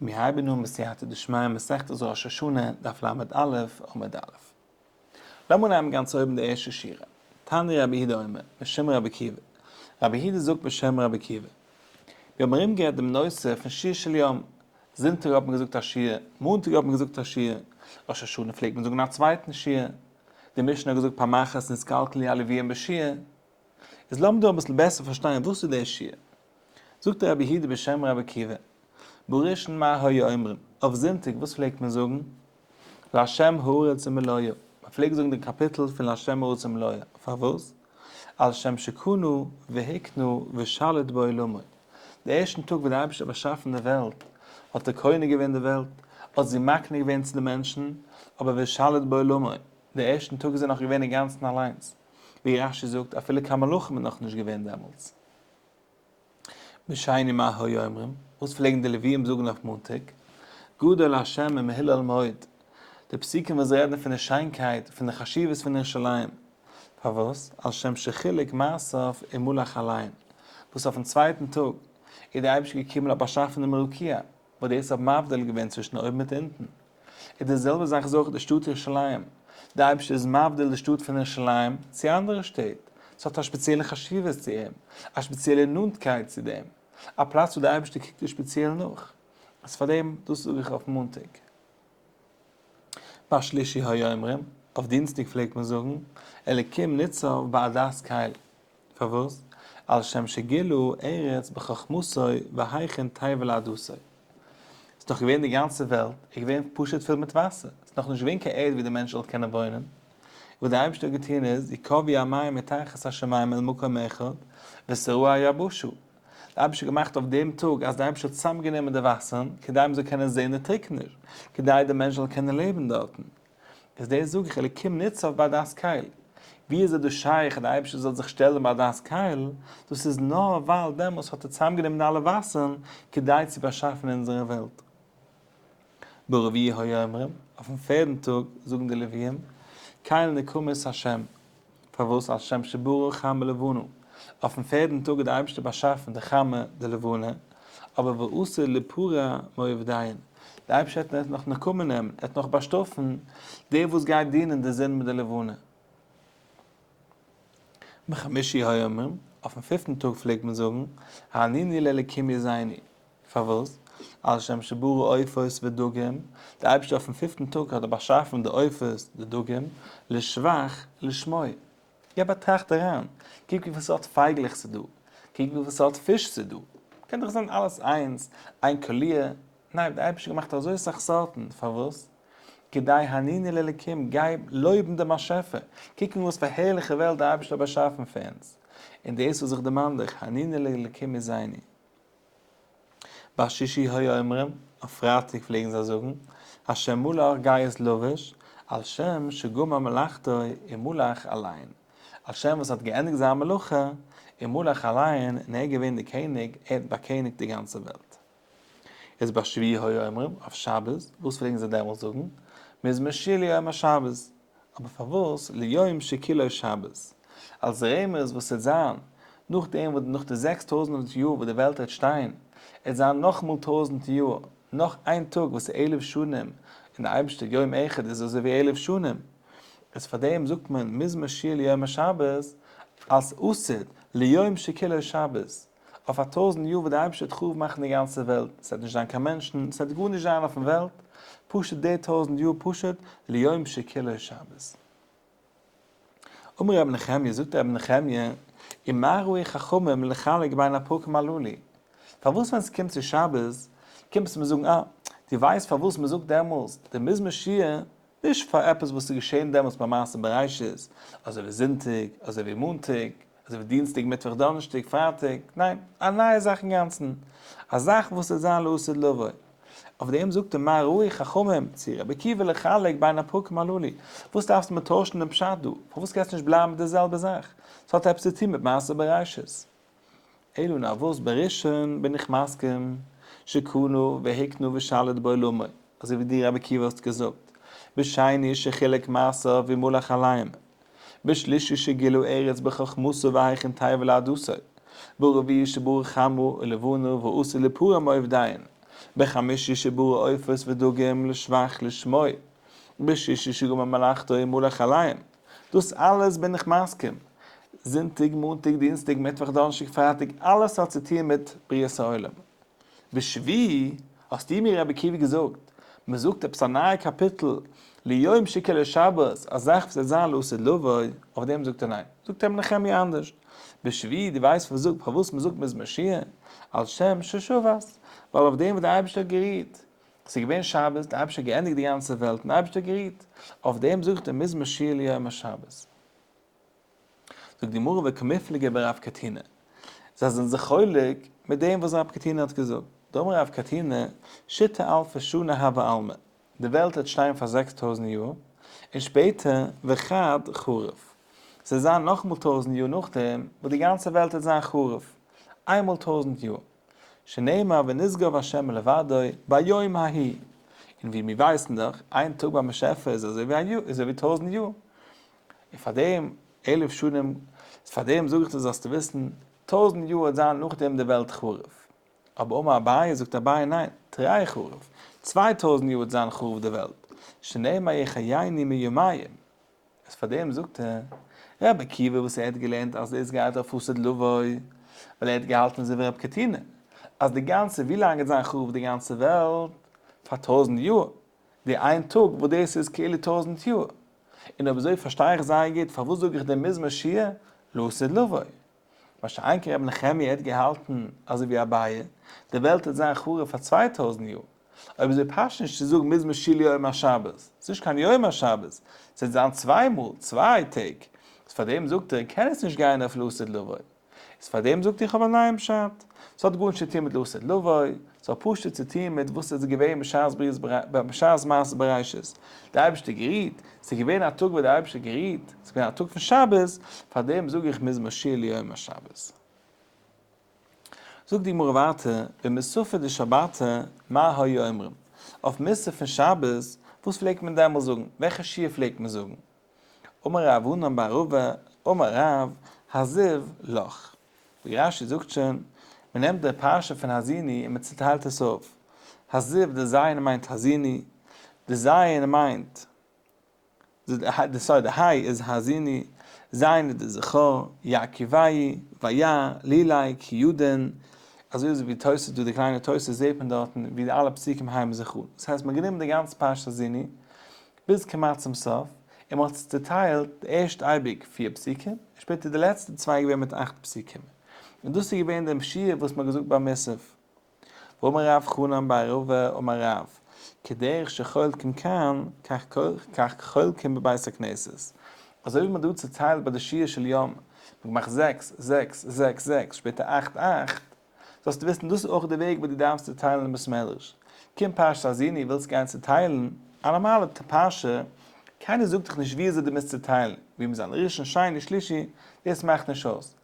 מיר הייבן אן בסייעתא דשמיא מסכת ראש השנה, דף ל"א, עמוד א'. לאמיר נעמען גאנץ אויבן די ערשטע שורה. תניא רבי יהודה אומר, בשם רבי עקיבא. רבי יהודה זאגט בשם רבי עקיבא. מיר האבן ארומגערעדט דעם נושא פון שיר של יום. זונטאג האט מען געזאגט א שיר, מאנטאג האט מען געזאגט א שיר, ראש השנה פלעגט מען זאגן א צווייטן שיר. די משנה האט געזאגט פעם אחת נתקלקלו הלוויים בשיר. איז לאמיר דא אביסל בעסער פארשטיין וואס איז דער שיר. זאגט רבי יהודה בשם רבי עקיבא, בראשון מה היו אומרים, אויף זונטאג וואס פלעגט מען זאגן? לה' הארץ ומלואה, מען פלעגט זאגן די קאפיטל פון לה' הארץ ומלואה, פארוואס? על שם שקנה והקנה ושליט בעולמו, די ערשטן טאג וואס די אייבערשטער האט באשאפן די וועלט, האט ער קונה געווען די וועלט, האט זי מקנה געווען צו די מענטשן, אבער ושליט בעולמו, די ערשטן טאג איז ער נאך געווען אינגאנצן אליינס, ווי רש"י זאגט אפילו קיין מלאכים איז נאכנישט געווען דעמאלטס. בשני מה היו אומרים, וואס פלעגן די לוויים זאגן אויף מאנטאג? גדול ה' ומהולל מאוד, די פסוקים וואס רעדן פון די שיינקייט, פון די חשיבות פון ירושלים. פארוואס? על שם שחילק מעשיו ומלך עליהן, וואס אויפן צווייטן טאג איז דער אייבערשטער געקומען און האט באשאפן דעם רקיע, וואס דאס האט מבדיל געווען צווישן אויבן מיט אונטן. איז די זעלבע זאך איז אויך די שטאט ירושלים, די אייבערשטער איז מבדיל די שטאט פון ירושלים צו אנדערע שטעט, ס'האט א שפעציעלע חשיבות צו אים, א שפעציעלע נאנטקייט צו דעם, א פלאץ וואו די אייבערשטער קוקט דיר שפעציעל נאך, איז פאר דעם דאס זאג איך אויף מאנטאג. בשלישי היו אומרים, אויף דינסטאג פלעגט מען זאגן, אלקים ניצב בעדת קל, פארוואס? על שם שגילה ארץ בחכמתו והכין תיבה לעדתו. ס'איז דאך געווען די גאנצע וועלט איז געווען פשוט פול מיט וואסער, ס'איז נאך נישט געווען קיין ערד ווי די מענטש זאל קענען וואוינען. וואס די אייבערשטער האט געטון איז, יקבו המים מתחת השמים אל מקום אחד, ותראה היבשה. די אייבערשטער האט געמאכט אויף דעם טאג אז די אייבערשטער האט צוזאמגענומען די וואסערן כדי מ'זאל קענען זען די טריקעניש, כדי די מענטש זאל קענען לעבן דארטן. איז דאס זאג איך אלקים ניצב בעדת קל. ווי איז דאס שייך אז דער אייבערשטער זאל זיך שטעלן בעדת קל? דאס איז נאר ווייל דעמאלס האט ער צוזאמגענומען אלע וואסערן כדי צו באשאפן אונזערע וועלט. ברביעי היו אומרים, אויפן פערדן טאג זאגן די לוויים, קל נקמות השם, פארוואס על שם שברא חמה ולבנה, אויפן פערדן טאג האט דער אייבערשטער באשאפן די חמה די לבנה, אבער ועתיד ליפרע מעובדיהן, דער אייבערשטער וועט נאך נקמה נעמען, ער וועט נאך באשטראפן די וואס גייט דינען די זון מיט די לבנה. בחמישי היו אומרים, אויפן פיפטן טאג פלעגט מען זאגן, הרנינו לאלקים עזרנו, פארוואס? על שם שברא עופות ודגים, די אייבערשטער אויפן פיפטן טאג האט ער באשאפן די עופות, די דגים, לשבח לשמו. געב א טראכט אריין, קוק וויפיל סארט פייגלעך ס'איז דא, קוק וויפיל סארט פיש ס'איז דא, קען דאך זיין אלעס איינס, איין קאליר, ניין, די אייבערשטער האט געמאכט אזוי סאך סארטן, פארוואס? כדי הרנינו לאלקים, גיי לויבן דעם באשעפער, קוק אן וואס פאר הערליכע וועלט די אייבערשטער האט באשאפן פאר אונז, און דאס וואס איך דערמאן דיך, הרנינו לאלקים עזרנו. בשישי היו אומרים, אויף פרייטאג פלעגן זיי זאגן, השם מלך גאות לבש, על שם שגמר מלאכתו ומלך עליהן, על שם וואס האט געענדיגט זיין מלאכה, ומלך עליהן, און ער איז געווען דער קעניג, ער האט באקעניגט די גאנצע וועלט. איז בשביעי היו אומרים, אויף שבת, וואס פלעגן זיי דעמאלס זאגן? מזמור שיר ליום השבת. אבער פארוואס ליום שכולו שבת? אלס רמז וואס ס'עט זיין נאכדעם וואס נאך די 6000 יאר וואס די וועלט עט שטיין, עט זיין נאכאמאל טויזנט יאר, נאך איין טאג וואס איז אלף שנים, און די אייבערשטער יום אחד איז אזוי ווי אלף שנים, איז פארדעם זאגט מען מזמור שיר ליום השבת אלס עתיד ליום שכולו שבת. אויף א טויזנט יאר וועט די אייבערשטער חרוב מאכן די גאנצע וועלט, ס'וועט נישט זיין קיין מענטשן, ס'וועט גארנישט זיין אויפן וועלט, פשוט די טויזנט יאר פשוט ליום שכולו שבת. אמר רבי נחמיה, זאגט רבי נחמיה, ומה ראו חכמים לחלק בין הפרקים הללו? פארוואס ווען ס'קומט צו שבת, קומסטו מיר זאגן, אה, דו ווייסט פארוואס מ'זאגט דעמאלס די מזמור שיר, נישט פאר עפעס וואס איז געשען דעמאלטס ביי מעשה בראשית, אזוי ווי זונטאג, אזוי ווי מאנטאג, אזוי ווי דינסטאג, מיטוואך, דאנערשטאג, פרייטאג, ניין, א נייע זאך אינגאנצן, א זאך וואס וועט זיין לעתיד לבוא. אויף דעם זאגט ער מה ראו חכמים צו רבי עקיבא לחלק בין הפרקים הללו, וואס דארפסטו מיר טוישן דעם פשט דא, פארוואס קענסטו נישט בלייבן מיט די זעלבע זאך, ס'האט עפעס צו טון מיט מעשה בראשית. אלא נאר וואס בראשון בין איך מסכים שקנה והקנה ושליט בעולמו, אזוי ווי דו רבי עקיבא האסט געזאגט, בשני שחילק מעשיו ומלך עליהם, בשלישי שגילה ארץ בחכמתו והכין תיבה לעדתו, ברביעי שברא חמה ולבנה ועתיד ליפרע מעובדיהן. בחמישי שברא עופות ודגים לשבח לשמו, בשישי שגמר מלאכתו ומלך עליהם. דאס אלעס בין איך מסכים. זונטאג, מאנטאג, דינסטאג, מיטוואך, דאנערשטאג, פרייטאג, אלעס האט צו טון מיט בריאת העולם. בשביעי, האסטו מיר רבי עקיבא געזאגט, מען זאגט עפעס א נייע קאפיטל, ליום שכולו שבת, א זאך וואס וועט זיין לעתיד לבוא, אויף דעם זאגט ער ניין. זאגט רבי נחמיה אנדערש, בשביעי, דו ווייסט פארוואס מען זאגט מזמור שיר? על שם ששבת, ווייל אויף דעם וואס דער אייבערשטער האט גערוהט. ס'איז געווען שבת, דער אייבערשטער האט געענדיגט די גאנצע וועלט און דער אייבערשטער האט גערוהט. אויף דעם זאגט ער מזמור שיר ליום השבת. זאגט די גמרא וקמיפלגי ברב קטינא, זיי זענען זיך חולק מיט דעם וואס רב קטינא האט געזאגט, דאמר רב קטינא, שיתא אלפי שני הוי עלמא, די וועלט וועט שטיין פאר 6000 יאר, און שפעטער וחד חרוב, ס'וועט זיין נאכאמאל טויזנט יאר נאכדעם וואס די גאנצע וועלט וועט זיין חרוב, איינמאל טויזנט יאר, שנאמר ונשגב ה' לבדו ביום ההוא, און ווי מיר ווייסן דאך, איין טאג ביים באשעפער איז אזוי ווי א יאר, איז אזוי ווי טויזנט יאר. און פאר דעם אלף שנים, פאר דעם זאג איך דיר זאלסטו וויסן, טויזנט יאר וועט זיין נאכדעם די וועלט חרוב. אבער אמר אביי, זאגט אביי ניין, תרי חרוב, 2000 יאר וועט זיין חרוב די וועלט, שנאמר יחייני מיומים. איז פאר דעם זאגט ער, רבי עקיבא וואס ער האט געלערנט אז דאס גייט אויף לעתיד לבוא, ווייל ער האט געהאלטן אזוי ווי רב קטינא, אז די גאנצע, ווי לאנג וועט זיין חרוב די גאנצע וועלט? פאר טויזנט יאר. די איין טאג וואס דאס איז כאילו טויזנט יאר. און אויב אזוי פארשטיי איך זייער גוט פארוואס זאג איך דעם מזמור שיר לעתיד לבוא. מה שאין כן רבי נחמיה האט געהאלטן אזוי ווי אביי, די וועלט וועט זיין חרוב פאר 2000 יאר. אויב אזוי פאסט נישט צו זאגן מזמור שיר ליום השבת. ס'איז נישט קיין יום השבת, ס'וועט זיין צוויי מאל, צוויי טעג. איז פאר דעם זאגט ער קען עס נישט גיין אויף לעתיד לבוא. איז פאר דעם זאגט איך האב א נייעם פשט. ס'האט גארנישט צו טון מיט לעתיד לבוא, ס'האט פשוט צו טון מיט וואס איז געווען בשעת בריאת בשעת מעשה בראשית. דער אייבערשטער גערוהט, ס'איז געווען א טאג וואס דער אייבערשטער גערוהט, ס'איז געווען א טאג פון שבת, פאר דעם זאג איך מזמור שיר ליום השבת. זאגט די גמרא ווייטער, במוספי דשבתא מה היו אומרים? אויף מוסף פון שבת, וואס פלעגט מען דעמאלס זאגן? וועלכע שיר פלעגט מען זאגן? אמר רב ענן בר רבא, אמר רב, הזיו לך. ווי רש"י זאגט שוין, מען נעמט די פרשה פון האזיני און מען צוטיילט עס אויף. הזיו, די ז' מיינט האזיני, די ז' מיינט, sorry, די ה' איז האזיני, ז' איז די זכור, יעקבהו, ויה, לילי, כי ידין, אזוי איז ווי תוס' דא די קליינע תוס' זעט מען דארטן ווי די אלע פסוקים הייבן זיך אן. דאס הייסט מען האט גענומען די גאנצע פרשת האזיני, ביז כמעט צום סוף, און מ'האט עס צוטיילט, די ערשטע אייביג פיר פסוקים, און שפעטער די לעצטע צוויי געווען מיט אכט פסוקים. און דאס איז געווען דעם שיעור וואס מ'האט געזאגט ביי מוסף. ואמר רב חנן בר רבא אמר רב, כדרך שחולקים כאן, כך חולקים בבית הכנסת. אזוי ווי מ'האט דא צוטיילט ביי די שיר של יום, מ'האט געמאכט זעקס, זעקס, זעקס, זעקס, שפעטער אכט, אכט, זאלסטו וויסן דאס איז אויך די וועג וואס דו דארפסט צוטיילן אין בית מדרש. קומט פרשת האזיני ווילסט גיין צוטיילן, א נארמאלע פרשה, קיינער זאגט דיך נישט ווי אזוי דו מוזט צוטיילן, ווי מוז זיין ראשון שני שלישי, דאס מאכט נישט אויס.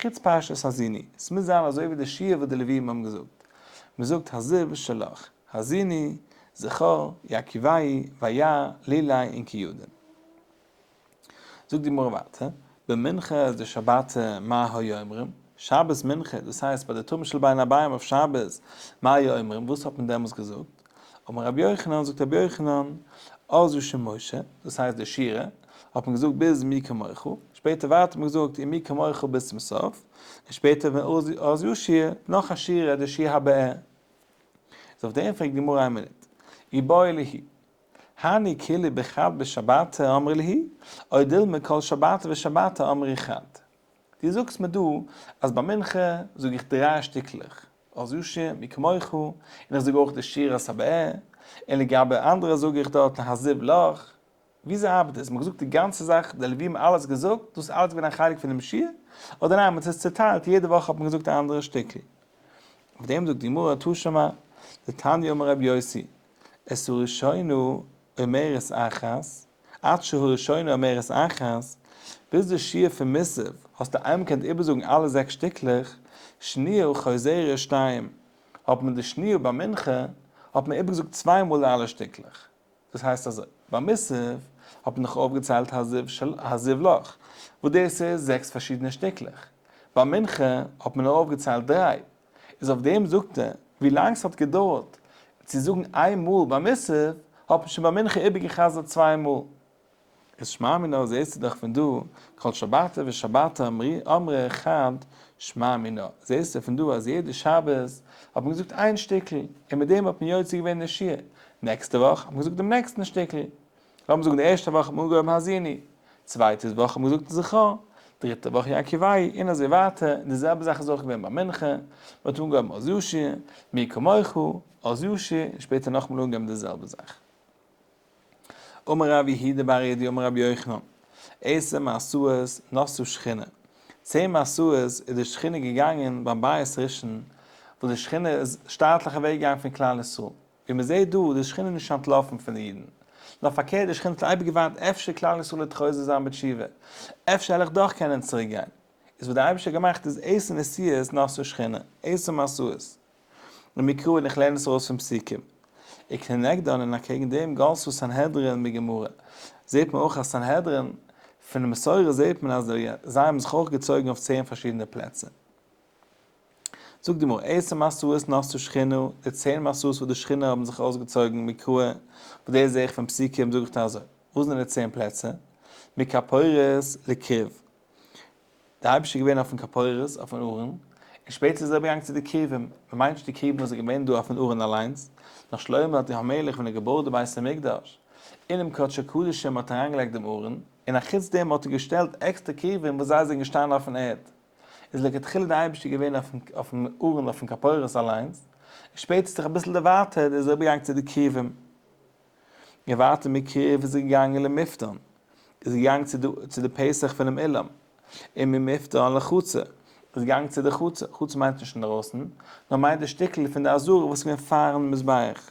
חוץ פרשת האזיני, עס מוז זיין אזוי ווי די שיעור וואס די לוויים האבן געזאגט. מען זאגט הזיו שלך, האזיני, זכור, יעקבהו, ויה, לילי און כי ידין. זאגט די גמרא ווייטער, במנחה איז די שבתא מה היו אומרים? שבת מנחה, דאס הייסט ביי די תמיד של בין הערביים אויף שבת, מה היו אומרים? וואס האט מען דעמאלס געזאגט? אמר רבי יוחנן, זאגט רבי יוחנן, אז ישיר משה, דאס הייסט די שירה, האט מען געזאגט ביז מי כמוך, שפעטער ווייטער האט מען געזאגט און מי כמוך ביז צום סוף, און שפעטער ווען אז ישיר, נאך א שירה, די שיר הבאר. איז אויף דעם פרעגט די גמרא איין מינוט, איבעיא להו, הני כולהו בחד בשבתא אמרי להו, או דילמא כל שבתא ושבתא אמרי חד. דו זאגסט מיר דא אז ביי מנחה זאג איך דריי שטיקלעך, אז ישיר, מי כמוך, און איך זאג אויך די שירת הבאר, און לגבי אנדערע זאג איך דארט הזיו לך. וויאזוי ארבעט עס? מ'האט געזאגט די גאנצע זאך, די לווים האבן אלעס געזאגט, דאס איז אלעס געווען א חלק פונעם שיר, אדער ניין, מ'האט עס צוטיילט, יעדע וואך האט מען געזאגט א אנדערע שטיקל. אויף דעם זאגט די גמרא, תא שמע, דתניא אמר רבי יוסי, את הראשונה אומרת אחת, עד שהראשונה אומרת אחת, ביז די שיר פון מוסף האסטו איינמאל געקענט איבערזאגן אלע זעקס שטיקלעך, שניה חוזרת שתיים, האט מען די שניה ביי מנחה, האט מען איבערגעזאגט צוויי מאל אלע שטיקלעך. דאס הייסט אזוי, ביי מוסף האט מען דאך אויפגעציילט הזיו לך, וואס דאס איז זעקס פארשידענע שטיקלעך, ביי מנחה האט מען נאר אויפגעציילט דריי, איז אויף דעם זאגט ער. ווי לאנג ס'האט געדויערט צו זאגן איין מאל ביי מוסף, האט מען שוין ביי מנחה איבערגע'חזר'ט צוויי מאל. איז שמע מינה זעהסטו דאך פון דא, כל שבתא ושבתא אמרי חד שמע מינה, זעהסטו פון דא אז יעדע שבת האט מען געזאגט איין שטיקל, און מיט דעם האט מען יוצא געווען די שיר, נעקסטע וואך האט מען געזאגט דעם נעקסטן שטיקל, לאמיר זאגן די ערשטע וואך האט מען אנגעהויבן האזיני, צווייטע וואך האט מען געזאגט זכור, דריטע וואך יעקבאי, און אזוי ווייטער, און די זעלבע זאך איז אויך געווען ביי מנחה, מען האט אנגעהויבן אז ישיר, מי כמוך, אז ישיר, און שפעטער נאכאמאל אנגעהויבן די זעלבע זאך. אמר רב יהודה בר אידי אמר רבי יוחנן, עשר מסעות נסעה שכינה, צען מסעות איז די שכינה געגאנגען ביים בית ראשון, וואס די שכינה איז שטאטליך אוועק געגאנגען פון כלל ישראל, ווי מען זעט דא איז די שכינה נישט אנטלאפן פון די אידן, נאר פארקערט די שכינה האט אייביג געווארט אפשר כלל ישראל וועט חוזר זיין בתשובה, אפשר וועל איך דאך קענען צוריק גיין, איז וואס די אייבערשטער האט געמאכט איז עשר נסיעות נסעה שכינה, עשר מסעות. ומקרא און איך לערן עס ארויס פון פסוקים. וכנגדן און אקעגן דעם גלתה סנהדרין מגמרא. זעט מען אויך אז סנהדרין, פון די מסורה זעט מען אז זיי האבן זיך אויך געצויגן אויף צען פארשידענע פלעצער. זאגט די גמרא, עשר מסעות נסעה שכינה, די צען מסעות וואס די שכינה האבן זיך אויסגעצויגן מקרא, וואס דאס זע איך פון פסוקים, זאג איך דיר אזוי, וואס זענען די צען פלעצער? מכפורת לכרוב. דער אייבערשטער איז געווען אויפן כפורת, אויפן ארון, און שפעטער איז ער אריבערגעגאנגען צו די כרובים, מען מיינט נישט די כרובים וואס איז געווען דא אויפן ארון אליינס, נאר שלמה האט המלך ווען ער געבויט די בית המקדש, אינעם קדשי קדשים האט ער אריינגעלייגט דעם ארון, און אחוץ דעם האט ער געשטעלט עקסטער כרובים וואס זיי זענען געשטאנען אויפן ערד, איז לכתחילה דער אייבערשטער געווען אויפן ארון אויפן כפורת אליינס, און שפעטער זיך אביסל דערווייטערט איז ער אריבערגעגאנגען צו די כרובים. און ווייטער מכרוב איז ער געגאנגען למפתן, איז געגאנגען צו די צו די פתח פונעם אולם, און ממפתן לחצר, איז געגאנגען צו די חצר, חצר מיינט נישט אינדערויסן, נאר מיינט די שטיקל פון די עזרה וואס איז געווען פארן מזבח,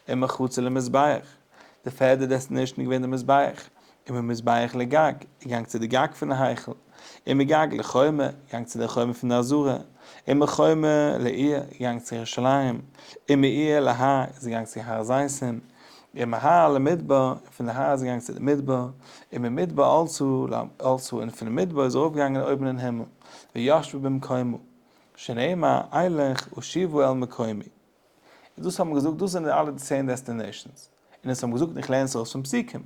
און מחצר למזבח, די פערדע destination איז געווען די מזבח, און ממזבח לגג, איז געגאנגען צו די גג פון די היכל, און מגג לחומה, געגאנגען צו די חומה פון די עזרה, און מחומה לעיר, געגאנגען צו ירושלים, און מעיר להר, איז געגאנגען צו הר הזיתים, און מהר למדבר, און פון די הר איז געגאנגען צו די מדבר, און ממדבר עלתה, און פון די מדבר איז ארויפגעגאנגען אויבן אין הימל, וישבה במקומה, שנאמר, אלך אשובה אל מקומי. און דאס האבן געזאגט, דאס זענען אלע די צען destinations. און עס האבן געזאגט, איך לערן עס ארויס פון פסוקים.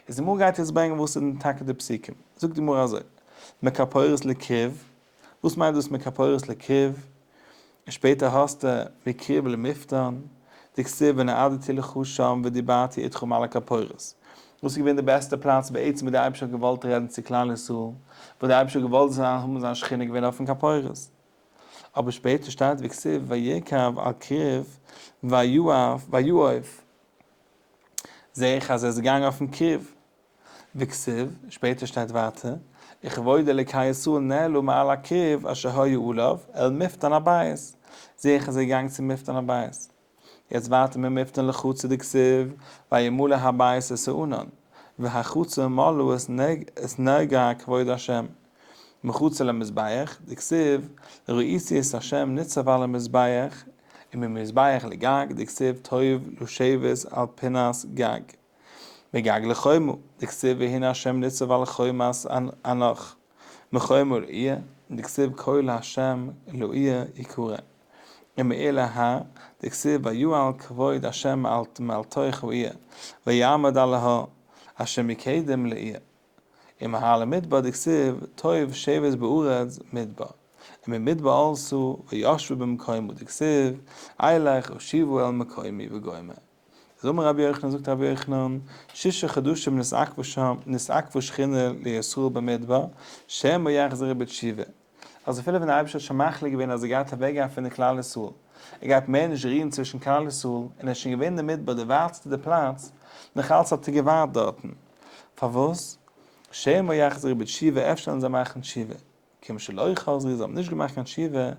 איז די גמרא גייט יעצט ברענגען וואס זענען טאקע די פסוקים. זאגט די גמרא אזוי, מכפורת לכרוב, וואס מיינט דאס מכפורת לכרוב? און שפעטער האסטו מכרוב למפתן, דכתיב ונועדתי לך שם ודיברתי אתך מעל הכפורת. וואס איז געווען די בעסטע פלאץ בעצם וואו דער אייבערשטער האט געוואלט רעדן צו כלל ישראל, וואו דער אייבערשטער האט געוואלט זיין האבן זיין שכינה געווען אויפן כפורת. אבער שפעטער שטייט וכתיב וירכב על כרוב ויעף, זעה איך אז ער איז געגאנגען אויפן כרוב. וכתיב, שפעטער שטייט ווייטער, וכבוד אלוקי ישראל נעלה מעל הכרוב אשר היה עליו, אל מפתן הבית, זעה איך אז ער איז געגאנגען צום מפתן הבית. יעצט ווייטער ממפתן לחצר דכתיב, וימלא הבית את הענן, והחצר מלאה את נגה כבוד השם. מחצר למזבח, דכתיב, ראיתי את השם ניצב על המזבח, וממזבח לגג, דכתיב, טוב לשבת על פינת גג. מגג לחומה, דכתיב והנה השם ניצב על חומת אנך, מחומה לעיר, דכתיב קול השם לעיר יקרא, ומעיר להר, דכתיב ויעל כבוד השם מעל תוך העיר, ויעמד על ההר, אשר מקדם לעיר, ומהר למדבר, דכתיב טוב שבת בארץ מדבר, וממדבר עלתה וישבה במקומה, דכתיב אלך אשובה אל מקומי וגומר. איז אמר רבי יוחנן, זאגט רבי יוחנן, שישה חדשים נתעכבה שם, נתעכבה שכינה לישראל במדבר, שמא יחזרו בתשובה. אז אפילו ווען דער אייבערשטער האט שוין מחליט געווען אז ער גייט אוועק גיין פון די כלל ישראל, ער גייט מער נישט רוען צווישן כלל ישראל, און ער איז שוין געווען אין די מדבר די ווייטסטע די פלאץ, נאך אלץ האט ער געווארט דארטן. פארוואס? שמא יחזרו בתשובה, אפשר וועלן זיי מאכן תשובה. כיוון שלא חזרו, זיי האבן נישט געמאכט קיין תשובה,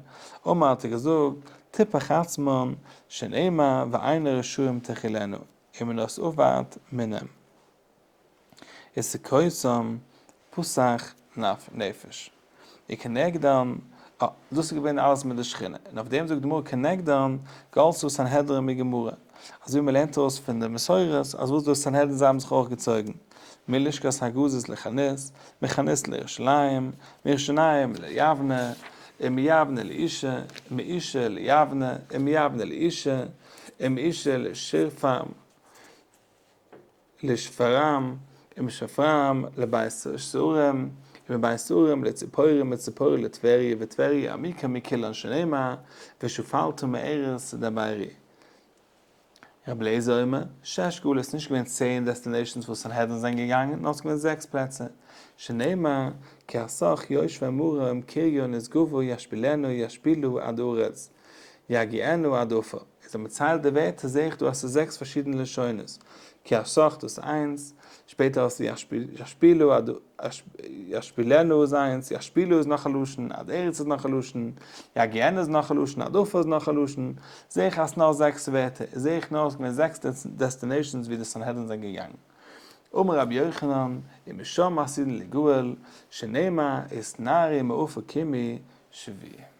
אמר האט ער געזאגט, תפח עצמן, שנאמר ועיני רשעים תכלינה, ומנות אבד מינם. וסכותם פסח נפש. וכנגדם, אה, דאס איז געווען אלעס מיט די שכינה. און אויף דעם זאגט די גמרא כנגדם גלתה סנהדרין מגמרא. אזוי ווי מ'לערנט ארויס פון די מסורת אז וואס דאס סנהדרין זיי האבן זיך אויך געצויגן מלשכת הגזית לחנות, מחנות לירושלים, מירושלים ליבנה, ומיבנה לאישה, ומאישה ליבנה, ומיבנה לאישה, ומאישה לשרפם, לשפרעם, ומשפרעם לבית סעורים, ומבית סעורים לציפורי, ומצפורי לטבריה, וטבריה עמיקה מכולן שנאמר, ושפלת מארץ תדברי. רבי אליעזר אומר, שש גאולה איז נישט געווען 10 destinations וואו סנהדרין זענען געגאנגען, נאר עס איז געווען זעקס פלעצער, שנאמר, כי אסך יושבי מרום קריה נשגבה ישפילנו ישפילו עד ארץ, יגיענו עד עפר. איז אז מען ציילט די ווערטער זעה איך דא אז ס'איז זעקס פארשידענע לשונות, כי אסך דאס איז איינס, שפעטער האסטו ישפילו עד ישפילנו איז איינס, ישפילו איז נאך א לשון, עד ארץ איז נאך א לשון, יגיענו איז נאך א לשון, עד עפר איז נאך א לשון, זעה איך אז ס'נאר זעקס ווערטער, זעה איך נאר אז ס'געווען זעקס destinations ווי די סנהדרין זענען געגאנגען. אמר רבי יוחנן, ומשם עתידין ליגאל, שנאמר, התנערי מעפר קומי שבי.